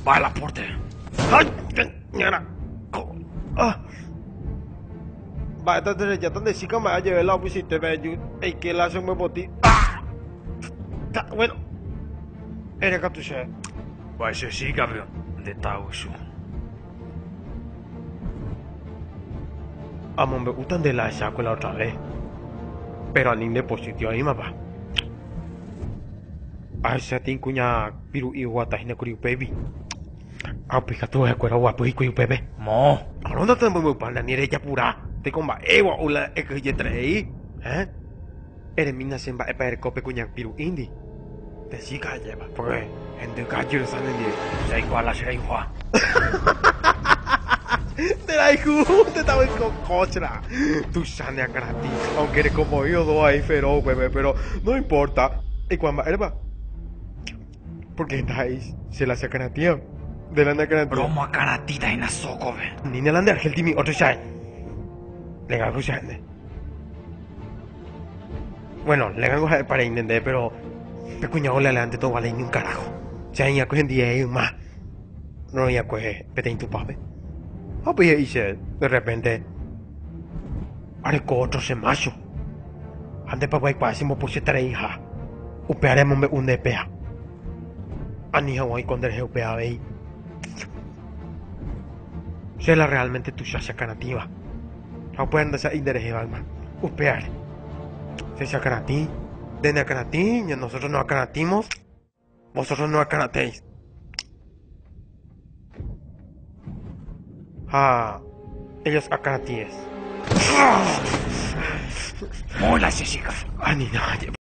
Mba'e la pórte. Mba'éta terejáta nde chíka mba'e ajeve la opisite pe eju eike la che mbopoti. Bueno, ere katu che. Mba'e che chíkape nde tavusu. Amombe'úta nde la echakue la otra vez. Pero ani nde pochy oĩmapa. Ahecha tĩ kuña piru'i oguata hína kuri upévi. Ha upéi katu ha'ekuéra oguapy hikuái upépe. Moõ. Arónda temboypa nde ani rejapura. Teko mba'e gua'u la ekyhyjeterei. Hẽ? Eremína che mba'épa ereko pe kuña piru'índi. Nde chíka ajépa. Porque hendy kaju resa nendive. Che aikuaa la che rayhuha. Nde rayhu, nde tavy kóchra. Tuicha ne akãratĩ, aunque rekomoĩ odo ahí feroz upépe, pero no importa. Eikuaa mba'érepa? Porque ndaha'éi che la che akãratĩva. Nde la ne akãratĩva. Romoakãratĩta hína sókope. Anína la nde argeltimi ótro cha'e. Legal cha'e nde. Bueno, legal ha'e pareínte nde, pero pe kuña olealeánte ndovaléi ni un carajo. Che aĩakue hendive yma. Roĩakue peteĩ tupápe. Ha upéi he'i che de repente areko ótro che mácho. Ha ndépa aikuaa chembopochyetareiha. Upévare amombe'u nde péa. Ani hag̃ua oiko nderehe upéva avei. Che la realmente tuicha che akãratĩva. Ha upéva ndacha'éi nderehéva yma. Upévare. Che che akãratĩ, nde ne akãratĩ, nosotros nos akãratĩmos, vosotros no akãratéis. Ha ellos akãratĩes. Mola che chica. Ani na.